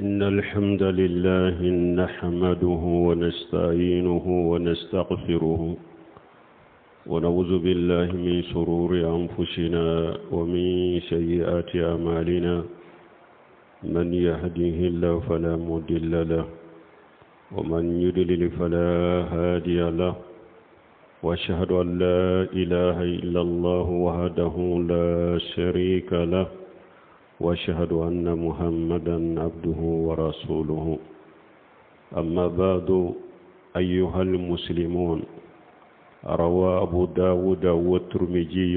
إن الحمد لله نحمده ونستعينه ونستغفره ونعوذ بالله من شرور أنفسنا ومن سيئات أعمالنا من يهده الله فلا مضل له ومن يضلل فلا هادي له واشهد ان لا اله الا الله وحده لا شريك له واشهد ان محمدا عبده ورسوله اما بعد ايها المسلمون روى ابو داود والترمذي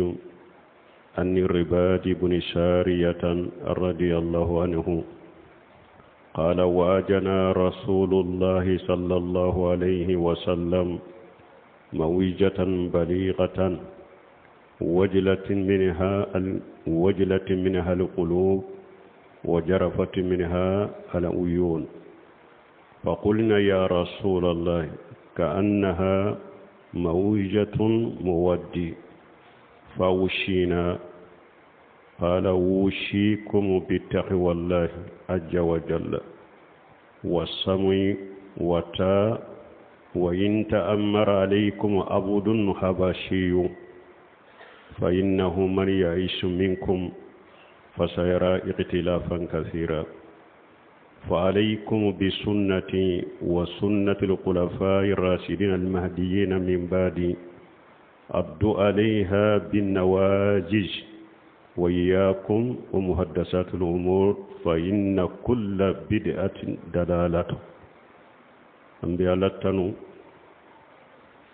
عن الرباد بن سارية رضي الله عنه قال واجنا رسول الله صلى الله عليه وسلم موجة بليغة وجلت منها وجلت منها القلوب وجرفت منها العيون فقلنا يا رسول الله كأنها موجة مودي فوشينا قال أوشيكم بتقوى الله عز وجل والسمع وتا وإن تأمر عليكم عبد حبشي فإنه من يعيش منكم فسيرى اختلافا كثيرا فعليكم بسنتي وسنة الخلفاء الراشدين المهديين من بعدي عضوا عليها بالنواجج وإياكم ومحدثات الأمور فإن كل بدعة دلالة an bɛ ala tanu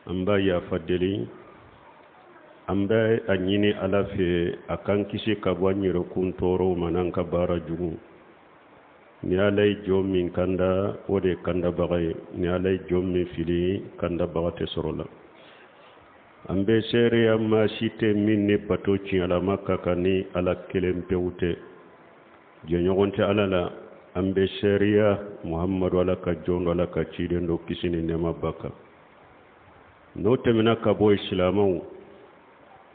an b'a yafa deli an bɛ a ɲini ala fɛ a k'an kisi ka bɔ an yɛrɛkun tɔɔrɔw ma n'an ka baara jugu ni ala ye jɔn min kanda o de ye kandabaga ye ni ala ye jɔn min fili kandabaga tɛ sɔrɔ la an bɛ seereya maa si tɛ min ni bato tiɲɛlama ka kan ni ala kelen pewu tɛ jɛɲɔgɔn tɛ ala la an bɛ seereya muhamadu ala ka jɔn don ala ka ciden don kisi ni nɛɛma b'a kan n'o tɛmɛna ka bɔ silamɛw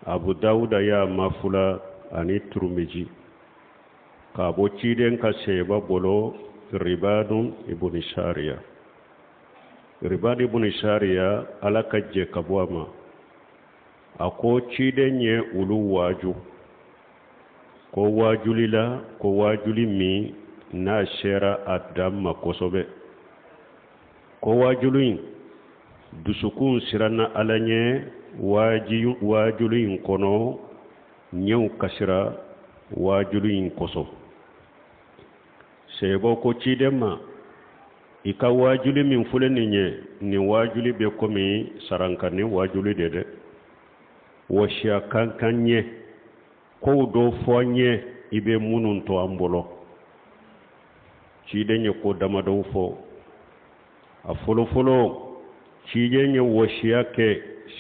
abu dawuda y'a mafula ani turumiji k'a bɔ ciden ka sɛba bolo ribadun ibuni sariya ribadu ibuni sariya ala ka jɛ ka bɔ a ma a ko ciden ye olu waaju ko waajuli la ko waajuli min n'a sera a dan ma kosɛbɛ ko waajuli in dusukun siranna ala ɲɛ waajuli in kɔnɔ ɲɛw kasira waajuli in kosɔn sɛbɔ ko ciden ma i ka waajuli min filɛ nin ye nin waajuli bɛ komi sarankanni waajuli de dɛ wɔsiya kan k'an ye kow dɔ fɔ an ye i bɛ minnu to an bolo ciden ye ko damadɔw fɔ a fɔlɔfɔlɔ ciden ye wɔsiya kɛ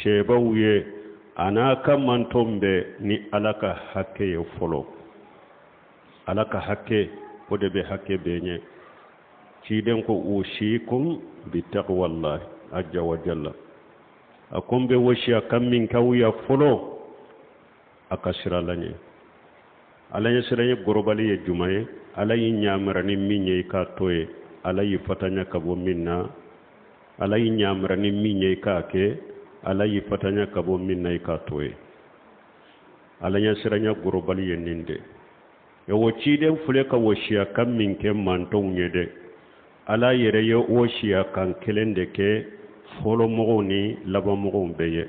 sɛbaw ye a n'a ka mantɔn bɛɛ ni ala ka hakɛ ye fɔlɔ ala ka hakɛ o de bɛ hakɛ bɛɛ ɲɛ ciden ko usikum bitaqwallahi azza wa jalla a ko n bɛ wɔsiya kan min k'aw ya fɔlɔ a ka siran ala ɲɛ ala ɲɛ siranya gorobali ye juman ye ala y'i ɲamara ni min ye i k'a to ye ala y'i fatanya ka bɔ min na ala y'i ɲamara ni min ye i k'a kɛ ala y'i fatanya ka bɔ min na i k'a to ye ala ɲɛ siranya gorobali ye nin de o ciden filɛ ka wɔsiya kan min kɛ mantɔnw ye dɛ ala yɛrɛ ye wɔsiya kan kelen de kɛ fɔlɔmɔgɔw ni labanmɔgɔw bɛɛ ye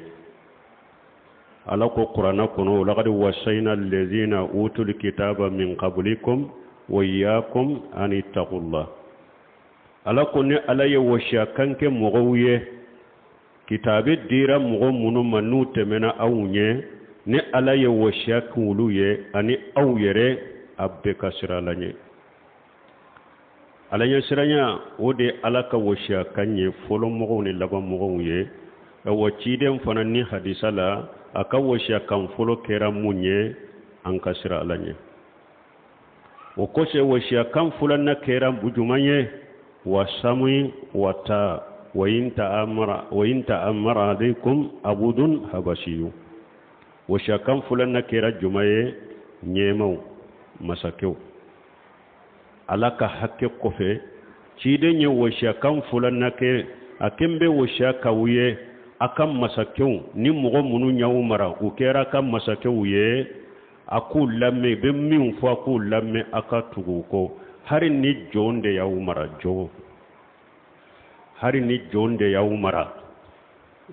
ala ko kuranna kɔnɔ laqad wasayna allazina utul kitaba min qablikum wa iyyakum an ittaqullah ala ko ne ala ye wɔsiya kan kɛ mɔgɔw ye kitabe dira mɔgɔ minnu ma n'u tɛmɛna aw ɲɛ ne ala ye wɔsiya kɛ olu ye ani aw yɛrɛ a bɛɛ ka siran ala ɲɛ ala ɲɛsiranya o de ye ala ka wɔsiya kan ye fɔlɔ mɔgɔw ni laban mɔgɔw ye ɛwɔ ciden fana ni hadisa la a ka wɔsiya kan fɔlɔ kɛra mun ye an ka siran ala ɲɛ o kɔfɛ wɔsiya kan filanan kɛra juman ye wa sam'i wa ta wa in ta'amara wa in ta'amara alaykum abudun habasiyu wɔsiya kan filanan kɛra juman ye ɲɛmaw masakɛw. Ala ka hakɛ kɔfɛ, ciden ye wasiyakan fɔla na kɛ a kɛ n bɛ wasiya k'aw ye a ka masakɛw ni mɔgɔ minnu y'aw mara, u kɛra a ka masakɛw ye, a k'u lamɛn, i bɛ min fɔ a k'u lamɛn, a ka tugu u kɔ, hari ni jɔn de y'aw mara, jɔn, hari ni jɔn de y'aw mara,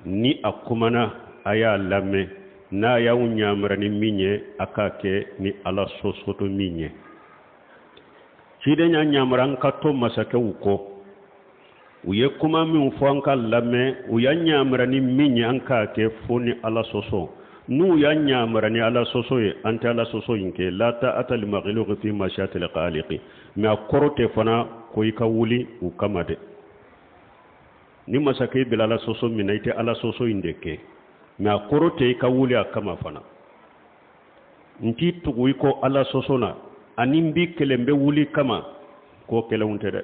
ni a kumana a y'a lamɛn, n'a y'aw ɲamara ni min ye, a k'a kɛ ni Ala sɔsɔtɔ min ye. Ciden y'a ɲamara an ka to masakɛw kɔ, u ye kuma min fɔ an ka lamɛn, u y'a ɲamara ni min ye an k'a kɛ, fo ni Ala sɔsɔ. N'u y'a ɲamara ni Ala sɔsɔ ye, an tɛ Ala sɔsɔ in kɛ. La ta'ata li makhluqin fi ma'siyatil khaliqi. Mais a kɔrɔ tɛ fana ko i ka wuli u kama dɛ. Ni masakɛ bila Ala sɔsɔ min na, i tɛ Ala sɔsɔ in de kɛ, mais a kɔrɔ tɛ i ka wuli a kama fana. N t'i tugu i kɔ Ala sɔsɔ na, ani n b'i kɛlɛ, n bɛ wuli kama, ko kelenw tɛ dɛ.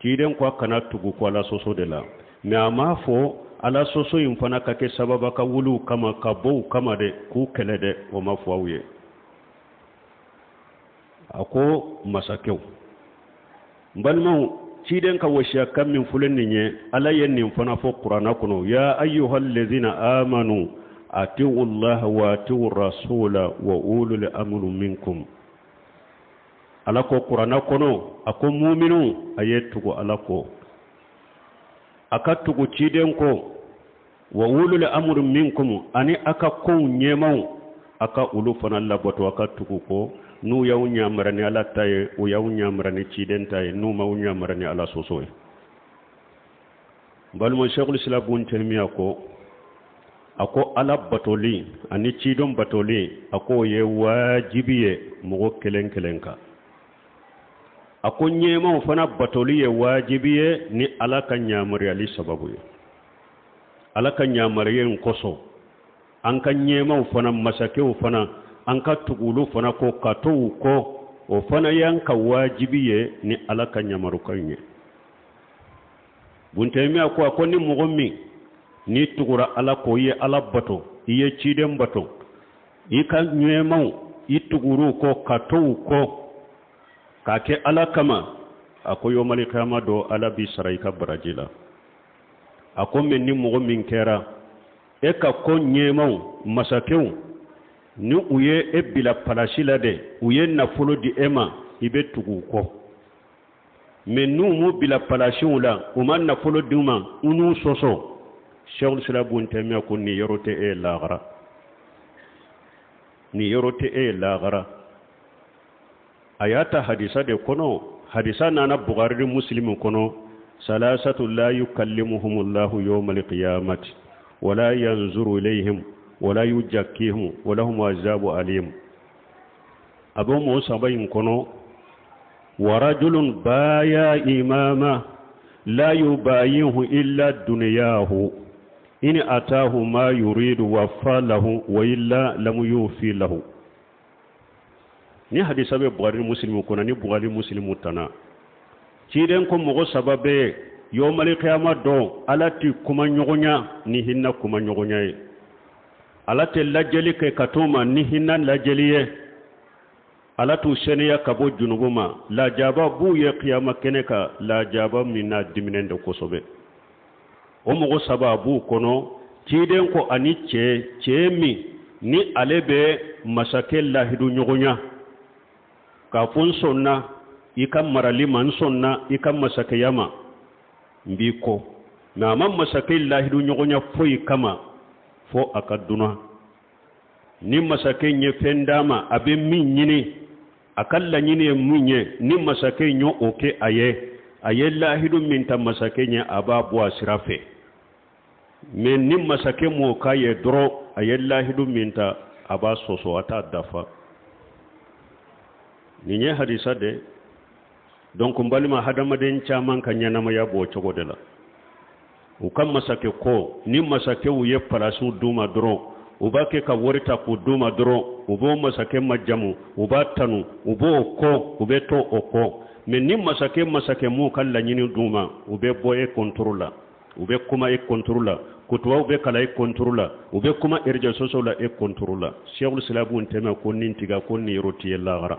Ciden ko a kana tugu ko Ala sɔsɔ de la, mais a m'a fɔ Ala sɔsɔ in fana ka kɛ sababa ka wuli u kama, ka bɔ u kama dɛ, k'u kɛlɛ dɛ, o ma fɔ aw ye. A ko masakɛw, n balimaw, ciden ka wasiyakan min filɛ nin ye, Ala ye nin fana fɔ kuranna kɔnɔ: ya ayyuhal ladzina amanu ati'u allaha wa ati'u rasula wa ulul amri minkum. Ala ko kuranna kɔnɔ, a ko muminu, a ye tugu Ala kɔ, a ka tugu ciden kɔ, wa ulul amri minkum, ani a ka kow ɲɛmaw, a ka olu fana labato, a ka tugu kɔ. N'u y'aw ɲamara ni Ala ta ye, u y'aw ɲamara ni ciden ta ye, n'u m'aw ɲamara ni Ala sɔsɔ ye. N balima, Sheikhul Islam Ibn Taymiya ko, a ko Ala batoli ani ciden batoli, a ko o ye wajibi ye mɔgɔ kelen kelen kan. A ko ɲɛmaw fana batoli ye wajibi ye ni Ala ka ɲamaruyali sababu ye. Ala ka ɲamaruya in kosɔn, an ka ɲɛmaw fana, masakɛw fana, an ka tugu olu fana kɔ, ka to u kɔ, o fana y'an ka wajibi ye ni Ala ka ɲamarukan ye. Buntɛmiya ko, a ko ni mɔgɔ min n'i tugura Ala kɔ, i ye Ala bato, i ye ciden bato, i ka ɲɛmaw i tugur'u kɔ, ka to u kɔ, k'a kɛ Ala kama, a ko yomali kiyama dɔ, Ala b'i sara i ka baraji la. A ko mais ni mɔgɔ min kɛra e ka ko ɲɛmaw, masakɛw, ni u ye e bila palasi la dɛ, u ye nafolo di e ma, i bɛ tugu u kɔ, mais n'u m'u bila palasiw la, u ma nafolo di u ma, u n'u sɔsɔ, Sheikhul Islam Ibn Taymiya ko nin yɔrɔ tɛ e ye lahara, nin yɔrɔ tɛ e ye lahara. A y'a ta hadisa de kɔnɔ, hadisa nana Bukhari ni Muslim kɔnɔ: salasatu la yukallimuhumullahu yawmal qiyamati wala yanzuru ilayhim wala yujakkihim walahum azabu alim. A bɛ mɔgɔ saba in kɔnɔ: wa rajulun baya imama la yubayihu illa duniyahu in atahu ma yuridu wafa lahu wa illa lam yufi lahu. Ni hadisa bɛ Bukhari ni Muslim kɔnɔ, ni Bukhari Muslim tana. Ciden ko mɔgɔ saba bɛ yomali kiyama dɔn, Ala tɛ kuma ɲɔgɔnya ni hinɛ kuma ɲɔgɔnya ye, Ala tɛ lajɛli kɛ ka t'o ma ni hinɛ lajɛli ye, Ala t'u sɛnɛya ka bɔ junubu ma, lajaba b'u ye kiyama kɛnɛ kan, lajaba min n'a diminen de kosɛbɛ. O mɔgɔ saba b'u kɔnɔ, ciden ko ani cɛ, cɛ min ni ale bɛ masakɛ lahidu ɲɔgɔnya k'a fɔ n sɔnna i ka marali ma, n sɔnna i ka masakɛya ma, n b'i kɔ, mais a ma masakɛ lahidu ɲɔgɔnya foyi kama fo a ka dunan. Ni masakɛ ye fɛn d'a ma, a bɛ min ɲini, a ka laɲini ye mun ye, ni masakɛ y'o o kɛ a ye, a ye lahidu min ta masakɛ ɲɛ, a b'a bɔ a sira fɛ. Mais ni masakɛ m'o k'a ye dɔrɔn, a ye lahidu min ta, a b'a sɔsɔ, a t'a dafa. Nin ye hadisa de. Donc n balima, hadamaden caman ka ɲɛnamaya b'o cogo de la. U ka masakɛ ko, ni masakɛw ye palasiw d'u ma dɔrɔn, u b'a kɛ ka wari ta k'u d'u ma dɔrɔn, u b'o masakɛ majamu, u b'a tanu, u b'o kɔ, u bɛ to o kɔ. Mais ni masakɛ m'u ka laɲini d'u ma, u bɛ bɔ e contre la, u bɛ kuma e contre la, kutubaw bɛ kalan e contre la, u bɛ kuma réseaux sociaux la e contre la. Sheikhul Islam Ibn Taymiya ko nin tiga ko nin yɔrɔ t'i ye lahara.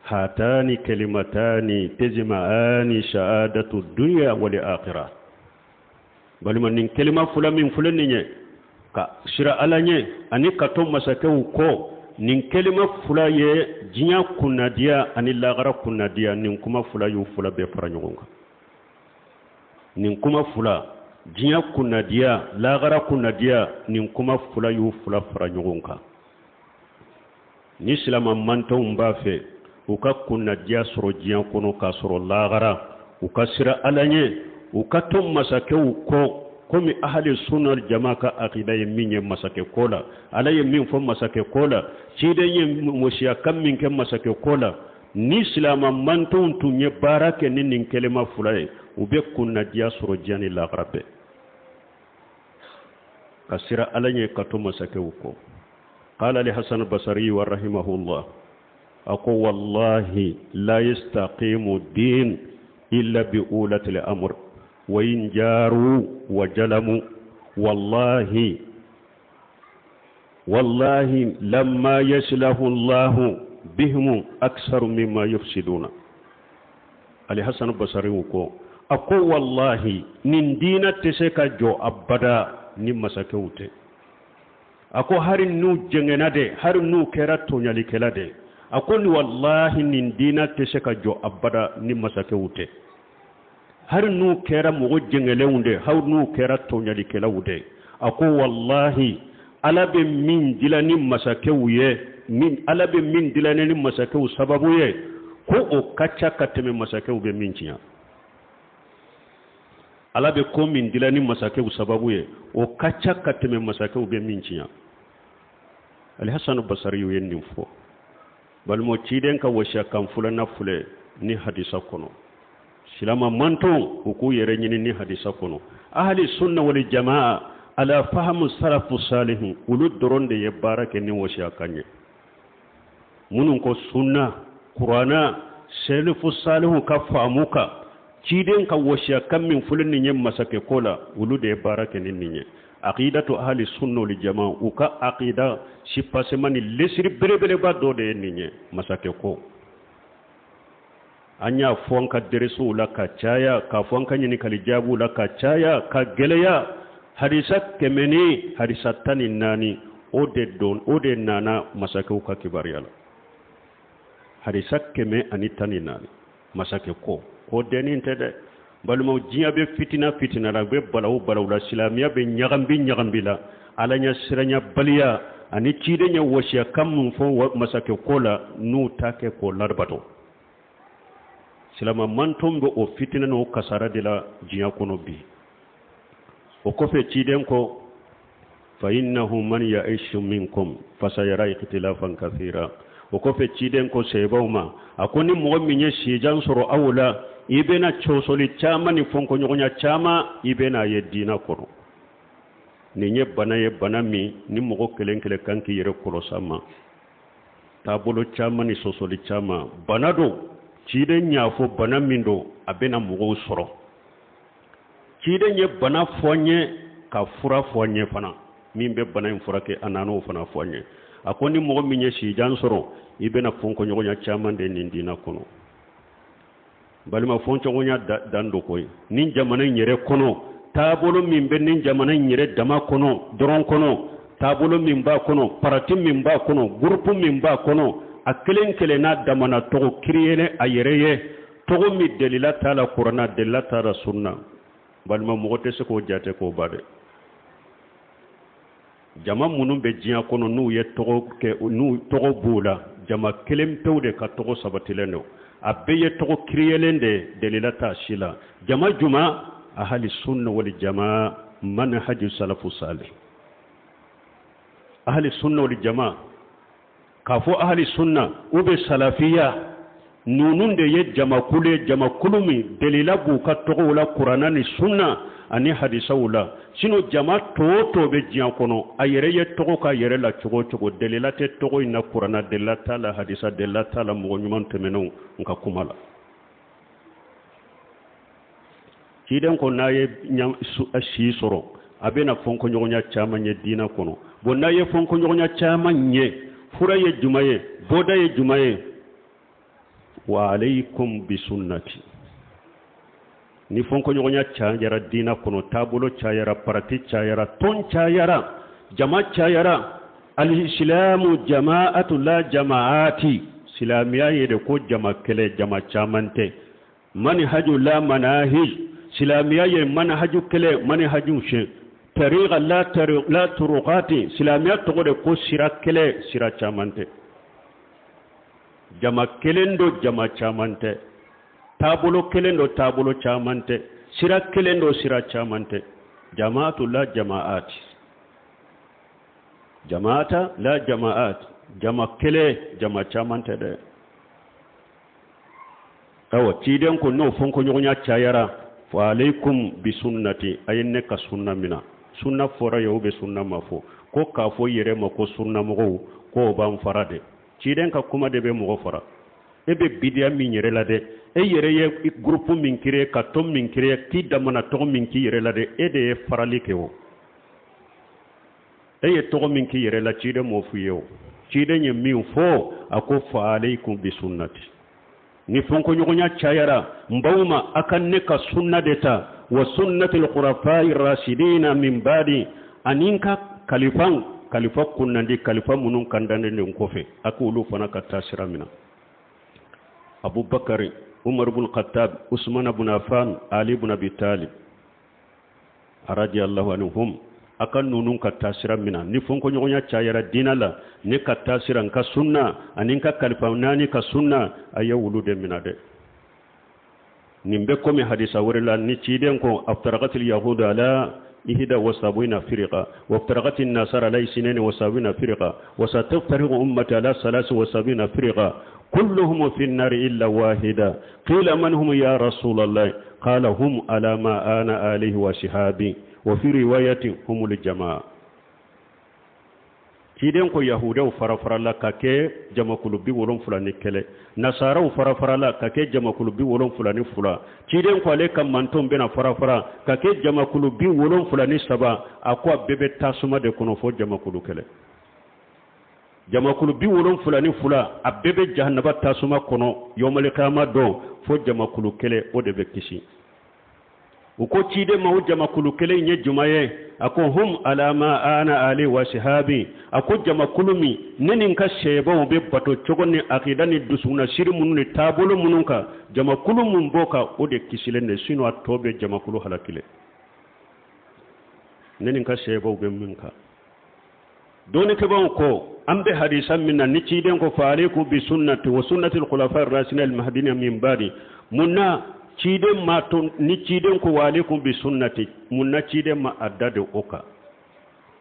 Hatani kalimatani tejma'ani sha'adatu dunya wal akhirah. Balima, nin kelima fila min filɛ nin ye, ka sira Ala ɲɛ ani ka to masakɛw kɔ, nin kelima fila ye diɲɛ kunnadiya ani lagara kunnadiya. Nin kuma fila y'u fila bɛɛ fara ɲɔgɔn kan. Nin kuma fila, diɲɛ kunnadiya, lagara kunnadiya, nin kuma fila y'u fila fara ɲɔgɔn kan. Ni silama mantɔnw b'a fɛ u ka kunnadiya sɔrɔ diɲɛ kɔnɔ k'a sɔrɔ lagara, u ka sira Ala ɲɛ, u ka to masakɛw kɔ, komi ahali sunna jama ka akida ye min ye masakɛ ko la, Ala ye min fɔ masakɛ ko la, ciden ye wasiyakan min kɛ masakɛ ko la, ni silama mantɔnw tun ye baara kɛ ni nin kelima fila ye, u bɛ kunnadiya sɔrɔ diɲɛ ni lagara bɛɛ. Ka sira Ala ɲɛ, ka to masakɛw kɔ. Qala li Hasan Basari wa rahimahullah, a ko: wallahi la yastaqimu din illa bi ulati al-amr wa in jaru wa jalamu. Wallahi, wallahi lamma yaslahu Allah bihim aktharu mimma yufsiduna. Ali Hasan Basari ko, a ko: wallahi, nin diina tɛ se ka jɔ abada ni masakɛw tɛ. A ko hari n'u jɛngɛnna de, hari n'u kɛra tɔɲalikɛla de, a ko ni wallahi nin diina tɛ se ka jɔ abada ni masakɛw tɛ, hari n'u kɛra mɔgɔ jɛngɛlenw de, hari n'u kɛra tɔɲalikɛlaw de. A ko wallahi, Ala bɛ min dila ni masakɛw ye, min Ala bɛ min dila ni masakɛw sababu ye, ko o ka ca ka tɛmɛ masakɛw bɛ min tiɲɛ. Ala bɛ ko min dila ni masakɛw sababu ye, o ka ca ka tɛmɛ masakɛw bɛ min tiɲɛ. Alihasanu Basari ye nin fɔ. Balimaw, ciden ka wasiya kan filanan filɛ ni hadisa kɔnɔ. Silama manton, u k'u yɛrɛ ɲini ni hadisa kɔnɔ. Ahali sunna wali jamaa ala fahamu salafu salihu, olu dɔrɔn de ye baara kɛ ni wasiya kan ye. Minnu ko sunna, Kurana, selifu salihu ka faamu kan, ciden ka wasiya kan min filɛ nin ye masakɛ ko la, olu de ye baara kɛ ni nin ye. Aqidatu ahli sunna wal jamaa, u ka aqida sipasema ni lesiri belebeleba dɔ de ye nin ye masakɛ ko. An y'a fɔ an ka deresow la ka caya, k'a fɔ an ka ɲininkali jaabiw la ka caya, ka gɛlɛya. Hadisa 114, o de don, o de nana masakɛw ka kibaruya la. Hadisa 114, masakɛ ko. Ko dennin tɛ dɛ, balimaw. Diɲɛ bɛ fitina fitina la, bɛ balawu balawu la, silamɛya bɛ ɲagambi ɲagambi la, Ala ɲɛ siranyabaliya ani ciden ye wasiya kan min fɔ masakɛ ko la, n'u ta kɛ k'o labato, silama manton bɛ o fitina n'o kasara de la diɲɛ kɔnɔ bi. O kɔfɛ, ciden ko: fa innahu man yaishu minkum fasayara ikhtilafan kathira. O kɔfɛ, ciden ko sebaw ma, a ko ni mɔgɔ min ye sijan sɔrɔ aw la, i bɛna cɔsɔli caman ni fɔnkɔɲɔgɔnya caman, i bɛna ye diina kɔnɔ. Nin ye bana ye, bana min ni mɔgɔ kelen kelen kan k'i yɛrɛ kɔlɔsi a ma. Taabolo caman ni sɔsɔli caman, bana don. Ciden y'a fɔ bana min don, a bɛna mɔgɔw sɔrɔ. Ciden ye bana fɔ n ye, ka fura fɔ n ye fana min bɛ bana in furakɛ, a nan'o fana fɔ n ye. A ko ni mɔgɔ min ye sijan sɔrɔ, i bɛna fɔnkɔɲɔgɔnya caman de nin diina kɔnɔ. Balima, fɔnkɔɲɔgɔnya dan do koyi. Nin jamana in yɛrɛ kɔnɔ, taabolo min bɛ nin jamana in yɛrɛ dama kɔnɔ dɔrɔn kɔnɔ, taabolo min b'a kɔnɔ, parti min b'a kɔnɔ, groupe min b'a kɔnɔ, a kelen kelen n'a damana tɔgɔ kiriyelen a yɛrɛ ye, tɔgɔ min delila t'a la Kurana, delila t'a la sunna. Balima, mɔgɔ tɛ se k'o jate k'o ba dɛ. Jama minnu bɛ diɲɛ kɔnɔ, n'u ye tɔgɔ kɛ, n'u tɔgɔ b'u la, jama kelen pewu de ka tɔgɔ sabatilen don, a bɛɛ ye tɔgɔ kiriyelen de, delila t'a si la. Jama juma? Ahali sunna wali jama, manhaju salafu salih, ahali sunna wali jama. K'a fɔ ahali sunna u bɛ salafiya, ninnu de ye jamakulu ye, jamakulu min delila b'u ka tɔgɔw la Kuranna ni sunna ani hadisaw la. Sinon jama tɔ tɔ bɛ diɲɛ kɔnɔ, a yɛrɛ ye tɔgɔ ka yɛrɛ la cogo o cogo, delila tɛ tɔgɔ in na Kuranna, delila t'a la hadisa, delila t'a la mɔgɔ ɲuman tɛmɛnenw n ka kuma la. Ciden ko n'a ye si sɔrɔ, a bɛna fɔnkɔɲɔgɔnya caman ye diinɛ kɔnɔ. Bon, n'a ye fɔnkɔɲɔgɔnya caman ye, fura ye jumɛn ye? Bɔda ye jumɛn ye? Wa alaykum bi sunnati. Ni fɔnkɔɲɔgɔnya cayara diina kɔnɔ, taabolo cayara, parati cayara, tɔn cayara, jama cayara, alisilamu jamaatu la jamaati, silamɛya ye de ko jama kelen, jama caman tɛ. Manhaju la manahij, silamɛya ye manhaju kelen, manhaju siɲɛ. Tariqa la la turuqati, silamɛya tɔgɔ de ko sira kelen, sira caman tɛ. Jama kelen don, jama caman tɛ. Taabolo kelen don, taabolo caman tɛ. Sira kelen don, sira caman tɛ. Jamaatu la jamaati, jamaata la jamaat, jama kelen, jama caman tɛ dɛ. Awa, ciden ko n'o fɔnkɔɲɔgɔnya cayara, fa alaykum bi sunnati, a ye ne ka sunna mina. Sunna fɔra ye, o bɛ sunna ma fɔ ko k'a fɔ yɛrɛ ma ko sunnamɔgɔw k'o b'an fara dɛ. Ciden ka kuma de bɛ mɔgɔ fara. E bɛ bidiya min yɛrɛ la dɛ, e yɛrɛ ye groupe min créer, ka tɔn min créer, k'i damana tɔgɔ min k'i yɛrɛ la dɛ, e de ye farali kɛ o. E ye tɔgɔ min k'i yɛrɛ la, ciden m'o f'i ye o. Ciden ye min fɔ, a ko fa alaykum bi sunnati. Ni fɔnkɔɲɔgɔnya cayara n baw ma, a ka ne ka sunna de ta, wa sunnatil khulafai rasidina min badi, ani n ka kalifan, kalifa kunnandi, kalifa minnu kandalen de kɔfɛ, a k'olu fana ka taasira mina. Abubakari, Umar ibn Khattab, Usman ibn Affan, Ali ibn Abi Talib radiyallahu anhum, a ka ninnu ka taasira mina. Ni fɔnkɔɲɔgɔnya cayara diina la, ne ka taasira, n ka sunna ani n ka kalifa naani ka sunna, a ye olu de mina dɛ. Nin bɛ komi hadisa wɛrɛ la ni ciden ko aftarakatil yahudu ala ihda wa sabina firqa wa aftarakatil nasara ala isnaini wa sabina firqa wa sataftariqu ummati ala salasi wa sabina firqa kulluhum fi an-nari illa wahida qila man hum ya rasulallah qala hum ala ma ana alayhi wa shihabi wa fi riwayatin humul jamaa. Ciden ko yahudaw farafarala ka kɛ jamakulu 71, nasaraw farafarala ka kɛ jamakulu 72. Ciden ko ale ka mantonw bɛna farafara ka kɛ jamakulu 73. A ko a bɛɛ bɛ tasuma de kɔnɔ fo jamakulu kelen. Jamakulu 72, a bɛɛ bɛ jahanaba tasuma kɔnɔ yɔmalikiyama don, fo jamakulu kelen, o de bɛ kisi. U ko ciden ma, o jamakulu kelen in ye jumɛn ye? A ko hum ala ma ana ali wa sihabi. A ko jamakulu min ne ni n ka sɛbaw bɛ bato cogo ni akida ni dusukunnasiri minnu ni taabolo minnu kan, jamakulu min b'o kan, o de kisilen de, sinon a tɔ bɛ jamakulu halakilen. Ne ni n ka sɛbaw bɛ min kan. Dɔnnikɛbaaw ko an bɛ hadisa min na ni ciden ko fa alaykum bi sunnati wa sunnati al-khulafa ar-rashidin al-mahdiyyin min ba'di, mun na ciden ma to ni ciden ko wa alaykum bi sunnati, mun na ciden ma a da de o kan?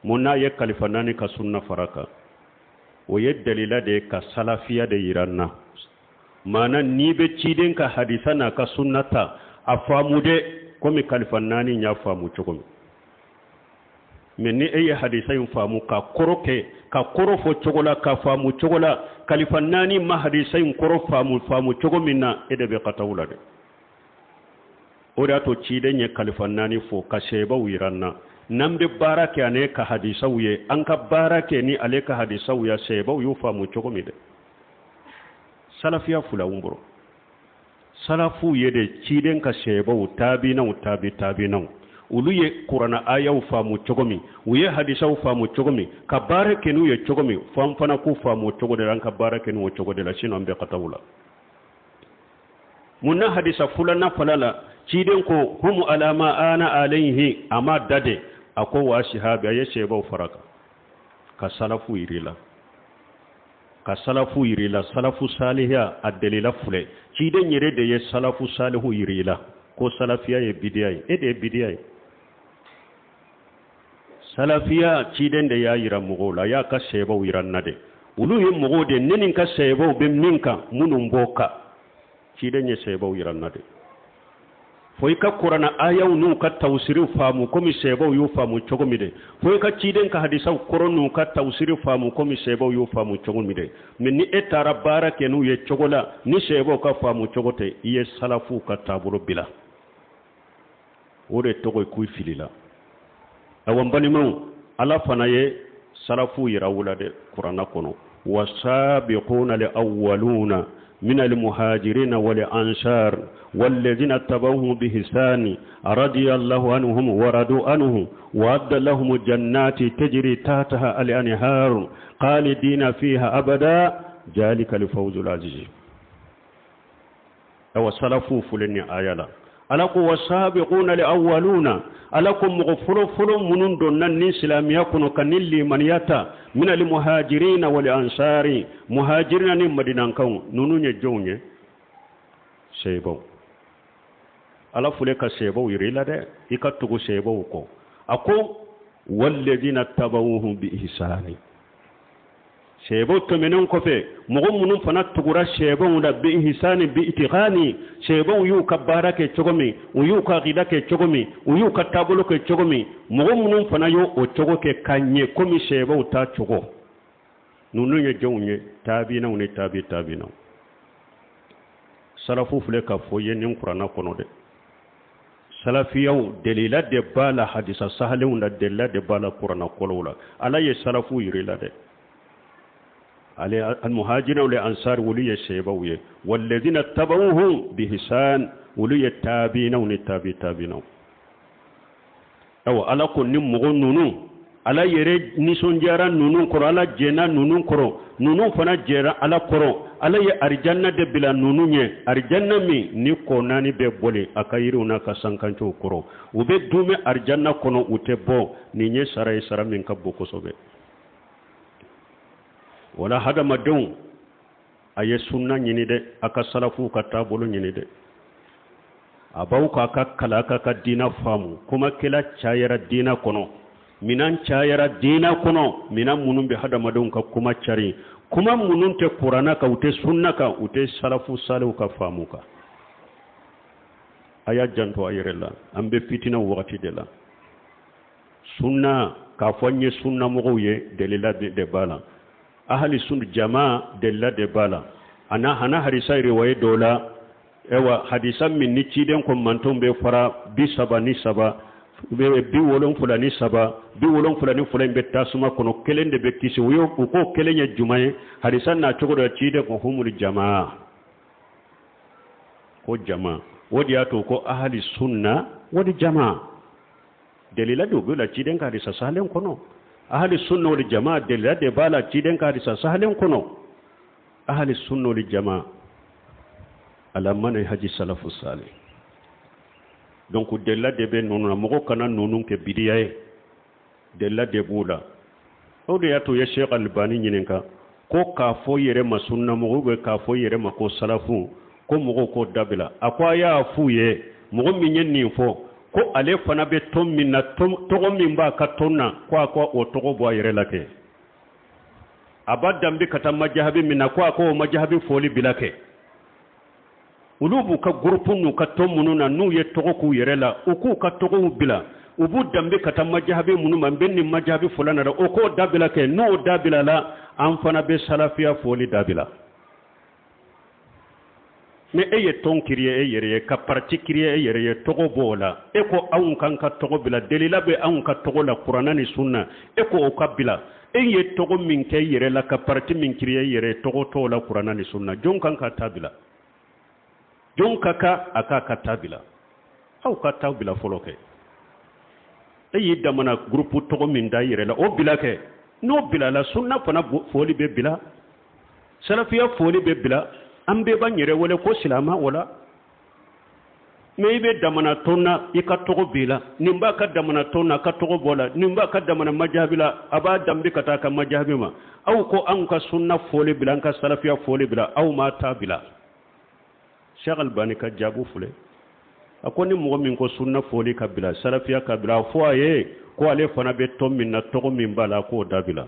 Mun na ye kalifa naani ka sunna fara kan? O ye dalila de ye ka salafiya de yira n na. Maana n'i bɛ ciden ka hadisa n'a ka sunna ta, a faamu dɛ komi kalifa naani y'a faamu cogo min. Mɛ ni e ye hadisa in faamu ka kɔrɔ kɛ, ka kɔrɔ fɔ cogo la, ka faamu cogo la, kalifa naani ma hadisa in kɔrɔ faamu faamu cogo min na, e de bɛ kataw la dɛ. O de y'a to ciden ye kalifa naani fɔ ka sɛbaw yira n na. N'an bɛ baara kɛ ale ka hadisaw ye, an ka baara kɛ ni ale ka hadisaw ya, sɛbaw y'u faamu cogo min dɛ. Salafiya fila n bolo. Salafuw ye de ciden ka sɛbaw, taabinaw, tabi taabinaw, olu ye kurana ayaw faamu cogo min, u ye hadisaw faamu cogo min, ka baara kɛ n'u ye cogo min, fo an fana k'u faamu cogo de la, an ka baara kɛ n'o cogo de la, sinon an bɛ kataw la. Mun na hadisa filanan fana la ciden ko hum ala ma ana alayhi, a ma da de, a ko wa sihabi, a ye sɛbaw fara kan ka salafu yiri la, ka salafu yiri la, salafu salihiya a delila filɛ. Ciden yɛrɛ de ye salafu salihu yiri la ko salafiya ye bidiya ye, e de ye bidiya ye. Salafiya ciden de y'a yira mɔgɔw la, a y'a ka sɛbaw yira n na de. Olu ye mɔgɔw de, ne ni n ka sɛbaw bɛ min kan, minnu b'o kan, ciden ye sɛbaw yira n na de. Fo i ka kurana ayaw n'u ka tawusiriw faamu komi sɛbaw y'u faamu cogo min dɛ. Fo i ka ciden ka hadisaw kɔrɔ n'u ka tawusiri faamu komi sɛbaw y'u faamu cogo min dɛ. Mɛ ni e taara baara kɛ n'u ye cogo la ni sɛbaw ka faamu cogo tɛ, i ye salafuw ka taabolo bila, o de tɔgɔ ye k'u filila. Awa n balimaw, ala fana ye Salafu yira u la dɛ kuranna kɔnɔ. Wasabiquna al awwaluna من المهاجرين والأنصار والذين اتبعوهم بإحسان رضي الله عنهم ورضوا عنه وأعد لهم جنات تجري تحتها الأنهار خالدين فيها أبدا ذلك الفوز العظيم. Awa, salafu filɛ nin aya la. Ala ko wasabiquna al-awwaluna, Ala ko mɔgɔ fɔlɔ fɔlɔ minnu donna ni silamɛya kɔnɔ ka ni limaniya ta, minal muhajirina wal ansari, muhajirina ni madinankaw. Ninnu ye jɔnw ye? Seebaw. Ala filɛ ka seebaw yira i la dɛ, i ka tugu seebaw kɔ. A ko walladina tabawuhum bi ihsani. Sɛbɛw tɛmɛnen kɔfɛ, mɔgɔ minnu fana tugura sɛbɛw la, bi ihsani bi itiqani, sɛbɛw y'u ka baara kɛ cogo min, u y'u ka akida kɛ cogo min, u y'u ka taabolo kɛ cogo min, mɔgɔ minnu fana y'o o cogo kɛ ka ɲɛ komi sɛbɛw ta cogo, ninnu ye jɔnw ye? Taabinaw ni taabi taabinaw. Salafu filɛ ka fɔ ye nin kuranna kɔnɔ dɛ. Salafiyaw, delila de b'a la hadisa sahalenw la, delila de b'a la kuranna kɔlɔw la. Ala ye salafu yira la dɛ. Ale almuhajirina wal ansar, olu ye sebaw ye. Walladina tabauhum bihisan, olu ye taabinaw ni taabi taabinaw. Awa, Ala ko ni mɔgɔ ninnu, Ala yɛrɛ nisɔndiyara ninnu kɔrɔ, Ala jɛnna ninnu kɔrɔ, ninnu fana jɛra Ala kɔrɔ. Ala ye arijanna de bila ninnu ɲɛ, arijanna min ni kɔ naani bɛ bɔlen a ka yiriw n'a ka sankancow kɔrɔ. U bɛ duumɛ arijanna kɔnɔ, u tɛ bɔ. Nin ye sara ye, sara min ka bon kosɛbɛ. Wala hadamadenw, a ye sunna ɲini dɛ, a ka salafuw ka taabolo ɲini dɛ. A b'aw k'a ka kalan k'a ka diina faamu. Kumakɛla cayara diina kɔnɔ, minan cayara diina kɔnɔ, minan minnu bɛ hadamadenw ka kuma cari, kuma minnu tɛ kuranna kan, u tɛ sunna kan, u tɛ salafu saliw ka faamu kan. A y'a janto a yɛrɛ la, an bɛ fitina wagati de la. Sunna, k'a fɔ an ye sunna mɔgɔw ye, delila de b'a la. Ahali sun jama, delila de b'a la. Ana hana hadisa riwaye dɔ la. Ewa, hadisa min ni ciden ko mantonw bɛ fara 33, 73, 72 in bɛ tasuma kɔnɔ, kelen de bɛ kisi. U ye u ko kelen ye jumɛn ye? Hadisa n'a cogo dɔ, ciden ko humul jamaa, ko jama. O de y'a to ko ahali sunna wal jamaa, delila de b'o la ciden ka hadisa sahalen kɔnɔ. Ahali sunna wal jamaa, delila de b'a la ciden ka hadisa sahalen kɔnɔ. Ahali sunna wal jamaa ala manhaji salafu salih. Donc delila de bɛ ninnu na, mɔgɔ kana ninnu kɛ bidiya ye, delila de b'u la. O de y'a to u ye Sheikh Albani ɲininka ko k'a fɔ yɛrɛ ma sunnamɔgɔ bɛ k'a fɔ yɛrɛ ma ko salafu, ko mɔgɔw k'o dabila. A ko a y'a f'u ye, mɔgɔ min ye nin fɔ, ko ale fana bɛ tɔn min na, tɔgɔ min b'a ka tɔn na, ko a ko o tɔgɔ bɔ a yɛrɛ la kɛ. A b'a danbe ka taa majahabi min na, ko a ko o majahabi fɔli bila kɛ. Olu b'u ka gurupu n'u ka tɔn minnu na, n'u ye tɔgɔ k'u yɛrɛ la, u k'u ka tɔgɔw bila. U b'u danbe ka taa majahabi minnu ma, n bɛ nin majahabi fɔla na dɛ, o k'o dabila kɛ. N'o dabila la, an fana bɛ salafiya fɔli dabila. Ni e ye tɔn créer e yɛrɛ ye, ka parti créer e yɛrɛ ye, tɔgɔ b'o la, e ko anw kan ka tɔgɔ bila, delila bɛ anw ka tɔgɔ la kuranna ni sunna, e ko o ka bila. E ye tɔgɔ min kɛ i yɛrɛ la, ka parti min créer i yɛrɛ ye, tɔgɔ t'o la kuranna ni sunna. Jɔn kan ka ta bila? Jɔn ka kan a k'a ka ta bila? Aw ka ta bila fɔlɔ kɛ. E y'i damana groupe tɔgɔ min da i yɛrɛ la, o bila kɛ. N'o bilala, sunna fana fɔli bɛ bila, salafiya fɔli bɛ bila, an bɛɛ b'an yɛrɛ wele ko silama. O la mɛ, i bɛ damana tɔn na, i ka tɔgɔ b'i la, nin b'a ka damana tɔn na, a ka tɔgɔ b'o la, nin b'a ka damana majahabi la, a b'a danbe ka taa a ka majahabi ma. Aw ko anw ka sunna fɔli bila, an ka salafiya fɔli bila, aw m'a ta bila. Cheikh Albani ka jaabu filɛ. A ko ni mɔgɔ min ko sunna fɔli ka bila, salafiya ka bila, a fɔ a ye ko ale fana bɛ tɔn min na, tɔgɔ min b'a la, k'o dabila.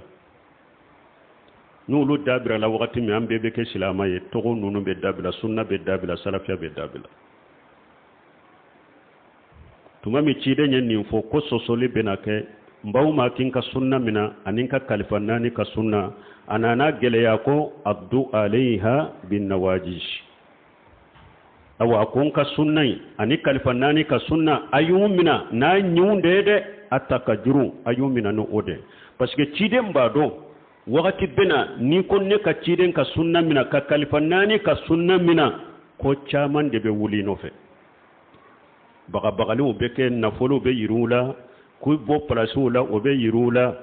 N'olu dabila wagati min, an bɛɛ bɛ kɛ silama ye. Tɔgɔ ninnu bɛ dabila, sunna bɛ dabila, salafiya bɛ dabila. Tuma min ciden ye nin fɔ ko sɔsɔli bɛna kɛ, n baw ma k'i ka sunna mina ani n ka kalifa naani ka sunna, a nana gɛlɛya ko addu alayha bin nawajis. Awa, a ko n ka sunna in ani kalifa naani ka sunna, a y'u mina n'a ɲinw de ye dɛ. A ta ka juru a y'u minɛ ni o de, parce que ciden b'a dɔn wagati bɛ na, n'i ko ne ka ciden ka sunna minɛ, ka kalifa naani ka sunna minɛ, ko caman de bɛ wuli i nɔfɛ. Bagabagaliw bɛ kɛ, nafolow bɛ yiriw la, k'u bɔ palasiw la, o bɛ yiriw la,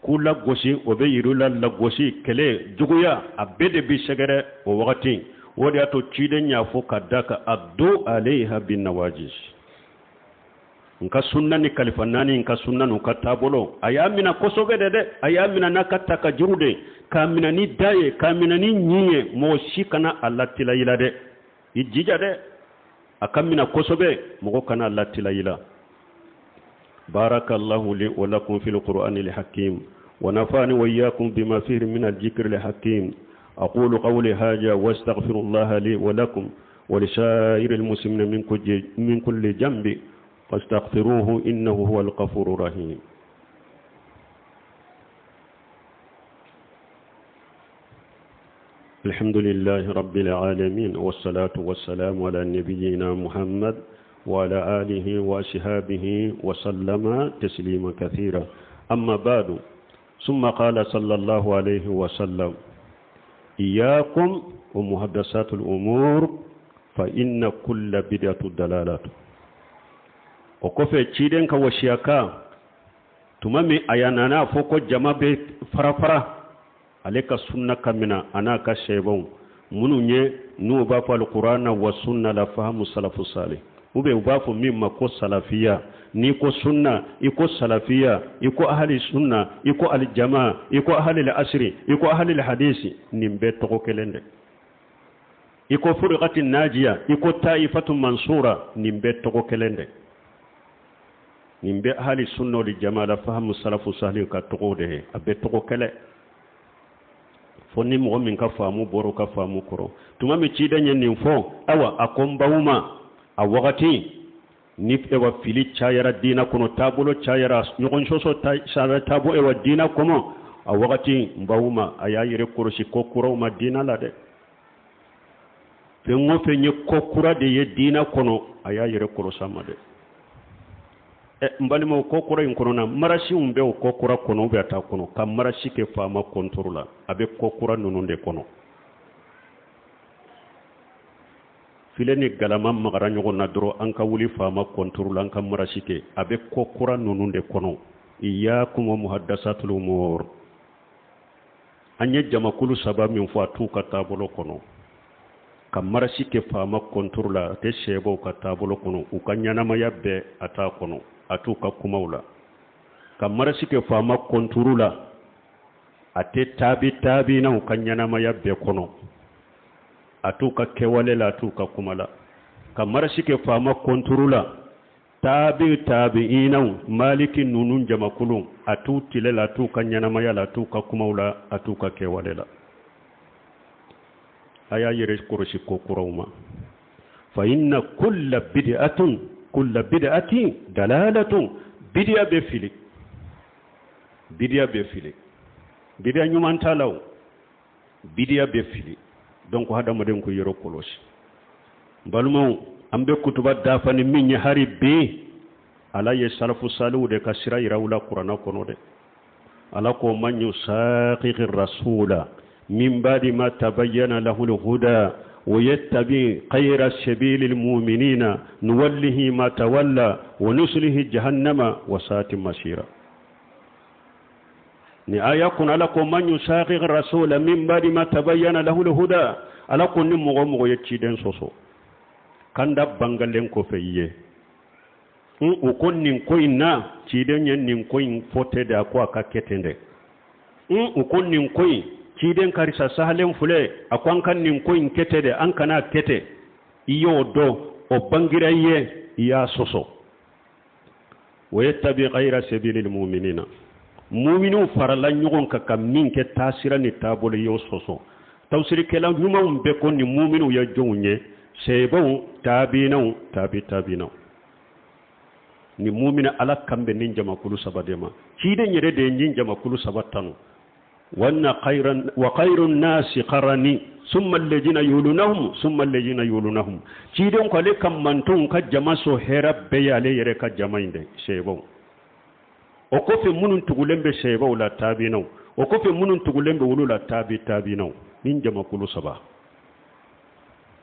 k'u lagosi, o bɛ yiriw la, lagosi, kɛlɛ, juguya, a bɛɛ de bɛ sɛgɛrɛ o wagati. O de y'a to ciden y'a fɔ ka da kan: addu alayha bin nawajis. N ka sunna ni kalifa naani n ka sunna n'u ka taabolo, a y'a minɛ kosɛbɛ de dɛ. A y'a minɛ n'a ka ta ka juru de, k'a minɛ ni da ye, k'a minɛ ni ɲin ye. Mɔgɔ si kana a latilayila dɛ. I jija dɛ, a ka minɛ kosɛbɛ, mɔgɔ kana a latilayila. بارك الله لي ولكم في القرآن الحكيم، ونفعني وإياكم بما فيه من الذكر الحكيم. أقول قولي هذا واستغفر الله لي ولكم ولسائر المسلمين من كل ذنب، فاستغفروه إنه هو الغفور الرحيم. الحمد لله رب العالمين، والصلاة والسلام على نبينا محمد وعلى آله وأصحابه وسلم تسليما كثيرا. أما بعد، ثم قال صلى الله عليه وسلم: إياكم ومحدثات الأمور، فإن كل بدعة ضلالة. O kɔfɛ, ciden ka wasiya kan, tuma min a y'a nana fɔ ko jama bɛ fara fara, ale ka sunna ka mina, a n'a ka sɛbɛnw minnu ye, n'u b'a fɔ alkurana wa sunna la fahamu salafu salih, ou bien u b'a fɔ min ma ko salafiya. N'i ko sunna, i ko salafiya, i ko ahali sunna, i ko alijama, i ko ahali asiri, i ko ahali hadisi, nin bɛɛ tɔgɔ kelen dɛ. I ko furqati najiya, i ko taifatu mansura, nin bɛɛ tɔgɔ kelen dɛ. Nin bɛ ahali sunna wal jama la fahamu salafu salih ka tɔgɔ de ye. A bɛ tɔgɔ kɛlɛ fo ni mɔgɔ min ka faamu bɔra ka faamu kɔrɔ. Tuma min ciden ye nin fɔ, awa, a ko n baw ma, a wagati ni ewa fili cayara diina kɔnɔ, taabolo cayara, ɲɔgɔn sɔsɔ cayara taabo ewa diina kɔnɔ, a wagati, n baw ma, a y'a yɛrɛ kɔlɔsi ko kuraw ma diina la dɛ. Fɛn o fɛn ye ko kura de ye diina kɔnɔ, a y'a yɛrɛ kɔlɔsi a ma dɛ. Ɛ, n balimaw, ko kura in kɔnɔ na, marasiw bɛ o ko kura kɔnɔ, ou bien a t'a kɔnɔ? Ka marasi kɛ faama contre la, a bɛ ko kura ninnu de kɔnɔ. Filen ni galama magara ɲɔgɔn na dɔrɔn, an ka wuli faama contre la, an ka marasi kɛ, a bɛ ko kura ninnu de kɔnɔ. Iyyakum wa muhaddasatul umur. An ye jamakulu saba min fɔ, a t'u ka taabolo kɔnɔ. Ka marasi kɛ faama contre la, a tɛ sɛbɛw ka taabolo kɔnɔ, u ka ɲɛnamaya bɛɛ a t'a kɔnɔ, a t'u ka kumaw la. Ka marasi kɛ faama contre la, a tɛ taabi taabinaw ka ɲɛnamaya bɛɛ kɔnɔ, a t'u ka kɛwale la, a t'u ka kuma la. Ka marasi kɛ faama contre la, taabi taabiinaw, maliki ninnu jamakulu, a t'u tile la, a t'u ka ɲɛnamaya la, a t'u ka kumaw la, a t'u ka kɛwale la. A y'a yɛrɛ kɔlɔsi ko kuraw ma. Fa inna kulla bid'atun, kulla bid'atin dalalatun. Bidiya bɛ fili, bidiya bɛ fili, bidiya ɲuman t'a la o, bidiya bɛ fili. Donc hadamaden ko yɔrɔ kɔlɔsi. Balimaw, an bɛ kutuba dafa ni min ye hari bi, Ala ye salafu saliw de ka sira yira u la kuranna kɔnɔ dɛ. Ala ko: man yusaqiqi rasula min ba'di ma tabayyana lahu al-huda wa yattabi ghayra sabili al-mu'minina nuwallihi ma tawalla wa nuslihi jahannama wa sa'at masira. Ni aya kun, Ala ko: man yusaqiqi rasula min ba'di ma tabayyana lahu al-huda. Ala ko ni mɔgɔ mɔgɔ ye ciden sɔsɔ kanda bangalen kɔfɛ i ye, u ko nin ko in na, ciden ye nin ko in fɔ tɛ de, a ko a ka kɛ ten dɛ. U ko nin ko in, ciden karisa sahalen filɛ, a ko an ka nin ko in kɛ ten dɛ, an kana kɛ ten. I y'o dɔn, o bangira i ye, i y'a sɔsɔ. Wa yattabi ghayra sabilil mu'minina, muminiw farala ɲɔgɔn kan ka min kɛ taasira ni taabolo, i y'o sɔsɔ. Tafsirikɛla ɲumanw bɛɛ ko nin muminiw ye jɔnw ye? Sɛbɛnw, taabinaw, taabi taabinaw. Ni mumina, Ala kan bɛ nin jamakulu saba de ma. Ciden yɛrɛ de ye nin jamakulu saba tanu: wanna khayran wa khayru nasi qarani, summa alladhina yulunahum, summa alladhina yulunahum. Ciden ko ale ka mantonw ka jama so hɛrɛ bɛɛ ye ale yɛrɛ ka jama in de, sɛbɛnw. O kɔfɛ minnu tugulen bɛ sahabaw la, tabiinaw. O kɔfɛ minnu tugulen bɛ olu la, tabi tabiinaw. Nin jamakulu saba,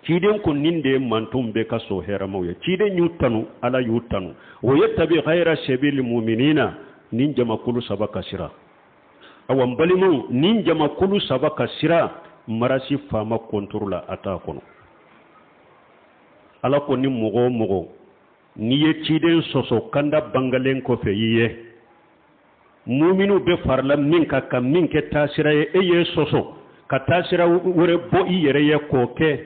ciden ko nin de ye mantonw bɛɛ ka so hɛrɛmaw ye. Ciden y'u tanu, Ala y'u tanu. Wa yattabi ghayra sabili muminina, nin jamakulu saba ka sira. Awa n balimaw, nin jamakulu saba ka sira, marasi faama kɔntoro la, a t'a kɔnɔ. Ala ko ni mɔgɔ o mɔgɔ n'i ye ciden sɔsɔ kanda bangalen kɔfɛ i ye muminu bɛ farila min kan ka min kɛ taasira ye, e ye sɔsɔ ka taasira wɛrɛ bɔ i yɛrɛ ye k'o kɛ,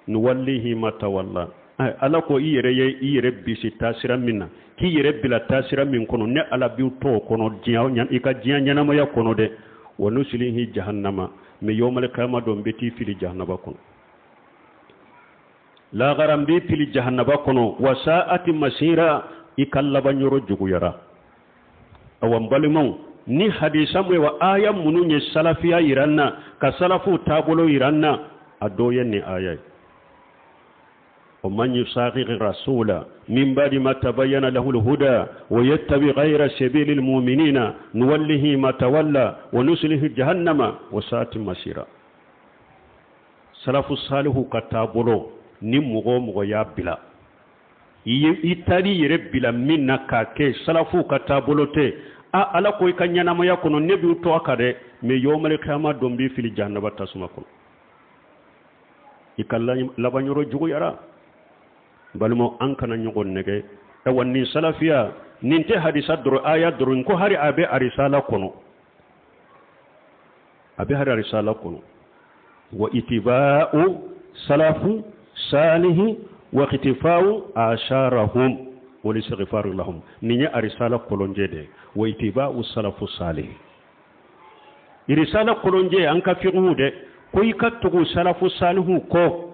nuwallihi ma tawalla. Ala ko i yɛrɛ ye i yɛrɛ bisi taasira min na, k'i yɛrɛ bila taasira min kɔnɔ, ne Ala b'i to o kɔnɔ diɲɛ, i ka diɲɛ ɲɛnamaya kɔnɔ dɛ. Wa nuslihi jahannama, mais yawmal qiyama don n bɛ t'i fili jahannaba kɔnɔ. Lagara n b'i fili jahannaba kɔnɔ. Wa sa'ati masira, i ka laban yɔrɔ juguyara. Awa n balimaw, ni hadisa mun ye wa aya minnu ye salafiya yira n na, ka salafuw taabolo yira n na, a dɔ ye nin aya ye. Wa man yusaqiqi rasula min ba'di ma tabayyana lahu al-huda wa yattabi ghayra sabili al-mu'minina nuwallihi ma tawalla wa nuslihi jahannama wa sa'ati masira. Salafu salihu ka taabolo, ni mɔgɔ o mɔgɔ y'a bila, i ye i taar'i yɛrɛ bila min na k'a kɛ salafuw ka taabolo tɛ, a Ala ko i ka ɲɛnamaya kɔnɔ ne b'i to a kan dɛ, mais yawmal qiyama don n b'i fili jahannaba tasuma kɔnɔ, i ka labanyɔrɔ juguyara. Balimaw, an kana ɲɔgɔn nɛgɛ. Awa nin salafiya nin tɛ hadisa dɔrɔn, aya dɔrɔn ko, hari a bɛ arisala kɔnɔ, a bɛ hari arisala kɔnɔ. Wa itiba'u salafu salihi wa ikhtifa'u asharahum wal istighfaru lahum, nin ye arisala kolonjɛ de. Wa itiba'u salafu salihi, irisala kolonjɛ an ka fiqhu dɛ, ko i ka tugu salafu salihu kɔ,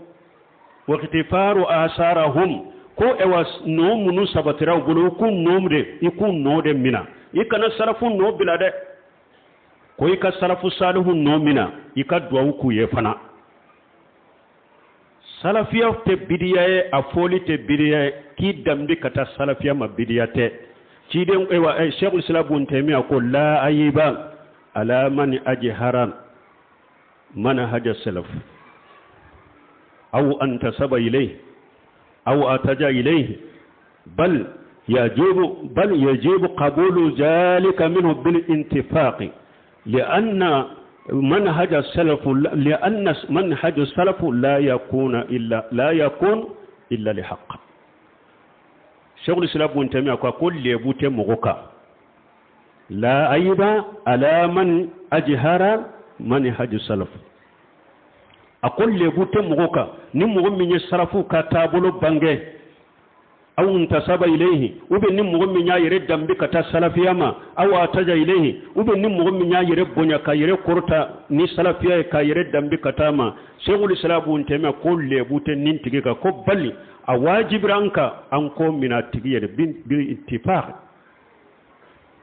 wa ikhtifaru asarahum, ko ewa nɔ minnu sabatira u bolo, i k'u nɔ de, i k'u nɔ de mina, i kana salafu nɔ bila dɛ. Ko i ka salafu salihu nɔ mina, i ka duwawu k'u ye fana. Salafiya tɛ bidiya ye, a fɔli tɛ bidiya ye, k'i danbe ka taa salafiya ma bidiya tɛ. Ciden ewa Sheikhul Islam Ibn Taymiyyah ko la ayiba ala man ajhara manhaja salaf aw antasaba ilayhi aw ataja ilayhi, bal yajibu qabulu zalika minhu bil ittifaq, لأن منهج السلف لا يكون إلا لحق. شيخ الإسلام ابن تيمية ko lebu tɛ mɔgɔ kan, لا عيب على من أجهر منهج السلف. A ko lebu tɛ mɔgɔ kan ni mɔgɔ min ye salafu ka taabolo bange, aw intasaba ilayhi, ou bien ni mɔgɔ min y'a yɛrɛ danbe ka taa salafiya ma, aw ataja ilayhi, ou bien ni mɔgɔ min y'a yɛrɛ bonya ka yɛrɛ kɔrɔta ni salafiya ye, ka yɛrɛ danbe ka taa ma. Sheikhul Islam Ibn Taymiyyah ko lebu tɛ nin tigi kan, ko bali a wajibira an kan an ko mina tigi yɛrɛ bil ittifaq,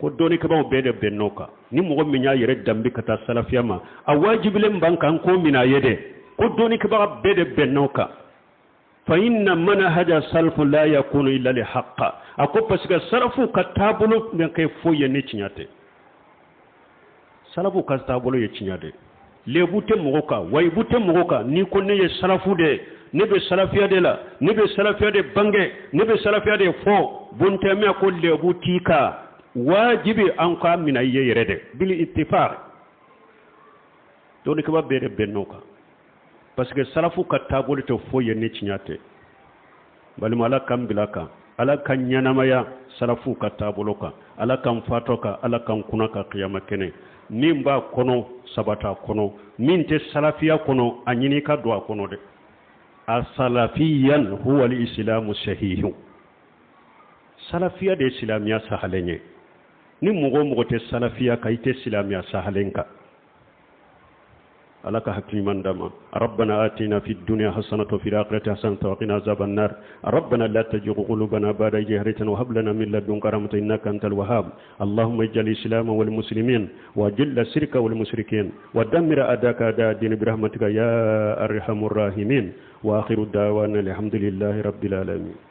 ko dɔnnikɛbaaw bɛɛ de bɛnn'o kan. Ni mɔgɔ min y'a yɛrɛ danbe ka taa salafiya ma, a wajibilen b'an kan ko mina ye dɛ, ko dɔnnikɛbaga bɛɛ de bɛnn'o kan. Fa inna manhaja salfu la yakunu illa li haqqa. A ko parce que salafu ka taabolo bɛ kɛ foyi ye ni tiɲɛ tɛ. Salafu ka taabolo ye tiɲɛ de, lebu tɛ mɔgɔ kan, wayibu tɛ mɔgɔ kan. N'i ko ne ye salafu de ye, ne bɛ salafiya de la, ne bɛ salafiya de bange, ne bɛ salafiya de fɔ, Buntɛmɛ ko lebu t'i kan, wajibi an k'a minɛ i ye yɛrɛ dɛ, bil ittifaq, dɔnnikɛba bɛɛ de bɛnn'o kan, parce que salafu ka taabolo tɛ foyi ye ni tiɲɛ tɛ. Balima, Ala k'an bila kan, Ala ka ɲɛnamaya salafu ka taabolo kan, Ala k'an fatɔ kan, Ala k'an kunna ka kiyama kɛnɛ. Min b'a kɔnɔ sabata kɔnɔ, min tɛ salafiya kɔnɔ, a ɲini ka don a kɔnɔ dɛ. A salafiyan huwa al-islamu sahihu, salafiya de ye silamɛya sahalen ye. Ni mɔgɔ o mɔgɔ tɛ salafiya kan, i tɛ silamɛya sahalen kan. Ala ka hakili ɲuman d'an ma. ربنا آتنا في الدنيا حسنة وفي الآخرة حسنة وقنا عذاب النار. ربنا لا تزغ قلوبنا بعد إذ هديتنا وهب لنا من لدنك رحمة إنك أنت الوهاب. اللهم اجعل الإسلام والمسلمين وأذل الشرك والمشركين ودمر أعداءك أعداء الدين برحمتك يا أرحم الراحمين. وآخر دعوانا الحمد لله رب العالمين.